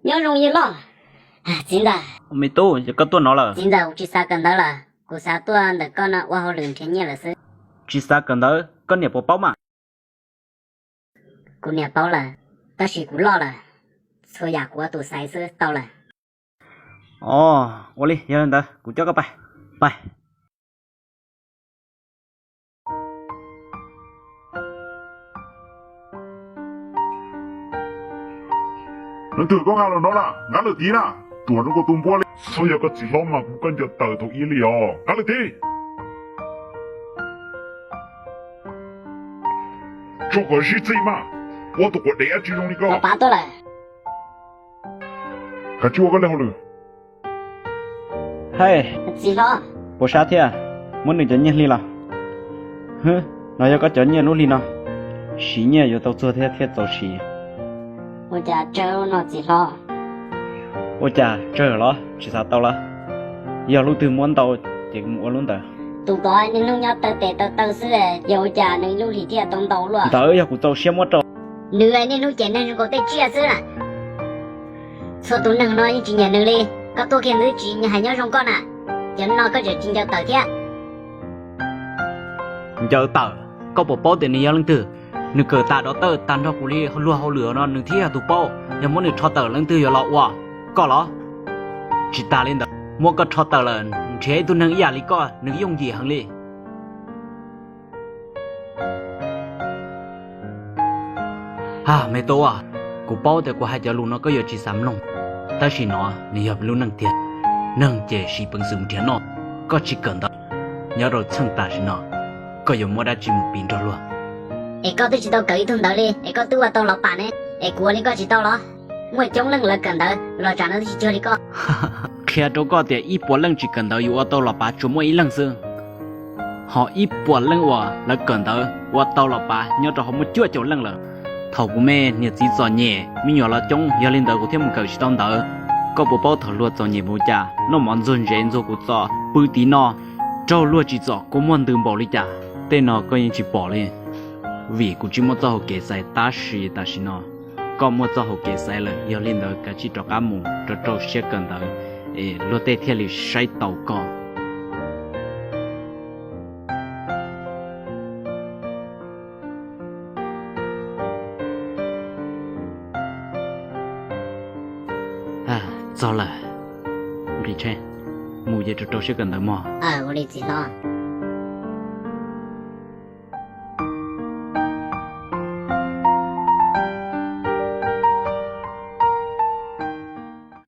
Nyob zoo yawg loj. Txiv ntawd. Me tub, yog koj tuaj no lawm? Txiv ntawd, kuv tsis xav kawm ntawv lawm, kuv xav tuaj ntawm koj no ua hauj lwm nrhiav nyiaj lawm xwb. Tsis xav kawm ntawv, koj niam puas paub mas? Kuv niam paub lawm, tab sis kuv loj lawm, txhua yam kuv ua tus xaiv xwb tau lawm. Ua li, yog li ntawd kuv coj koj pais, pais. Leej twg koj nqa los no na, nqa lawm tid na. Tuam rau koj tus npua li. Txhob yog koj txiv hlob mas kuv koj ncaws tawm thaum ub li os, nqa lawm tid. Tso kom zib txij mas, ua tus quav dev dab tsi zoo li koj. Kav tsij ua koj li hauj lwm. Hej, puas sab thiab? Muab nws cov nyiaj hli los. Hwb, no yog koj cov nyiaj lub hli no. Siv nyiaj yuav tau txuag thiab thiaj txaus siv. Ua cas tsawg no txiv hlob? Ua cas tsawg los tsis xav tau los? Yog lub twg muab ntau ces mus ua lub ntawd. Tus tod niaj hnub nyob taw tes taw taw xwb, yog ua cas nws lub hlis thiaj tau ntau luaj? Ntawd yog kuv txaus siab muab rau. Nws niaj hnub ces neeg zoo nkaus tej tsiaj xwb na. Txhua tus neeg no yeej tsis nyiam nws li. Koj tuaj kiag nws tsis hais nyob zoo koj na. Cov no koj tseem tsis ncaws tawm thiab. Ncaws tawm? Koj puas paub tias nws yog leej twg? Nws kawm tas dov tawj tag nrho kuv li luag hauj lwm no nws thiaj yog tus paub. Yog muab nws rho tawm leej twg yuav los ua? Koj los? Tsis tas li ntawd, muab koj rho tawm lawm nrhiav ib tug neeg ib yam li koj nws yooj yim heev li. A, me tub, kuv paub tias kuv hais cov lus no koj yuav tsis xav mloog, tab sis no nws yog lub neej tiag. Neeg ces siv peev xwm nrhiav noj, koj tsis kawm ntawv, nyob rau txheej tam sim no koj yuav muab dab tsi mus piv nrog luag? Es koj twb tsis tau kawm ib tug ntawv li es koj twb ua tau los pam ne, es kuv ua li koj tsis tau los? Muaj coob leej lawv kawm ntawv los tsam no twb tsis cuag li koj. Qhia rau koj tias ib puas leej tsis kawm ntawv yuav ua tau los pav tsuas muaj ib leeg xwb. Ho ib puas leej uas lawv kawm ntawv ua tau los pav nyob rau hauv muaj cuaj caum leej lawm. Thaum kuv me niam txiv txom nyem me nyuam los coob, yog li ntawd kuv thiaj mus kawm tsis tau ntawv. Koj puas paub thaum luag txom nyem mus cas noj mov ntxuag ntsev ntxuag kuv txos pw tiv no, raug luag tsim txom kua muag ntws npaum li cas? Tej no koj yeej tsis pom li, vim kuv tsis muaj txoj hau kev xaiv. Tab sis tam sim no koj muaj txoj hau kev xaiv lawm, yog li ntawd kav tsij rov qab mus rau rau siab kawm ntawv es luag tej thiaj li saib taus koj. Txog lawm, nqis tsheb mus ces rau rau siab kawm ntawv mog. Ua li txiv hlob.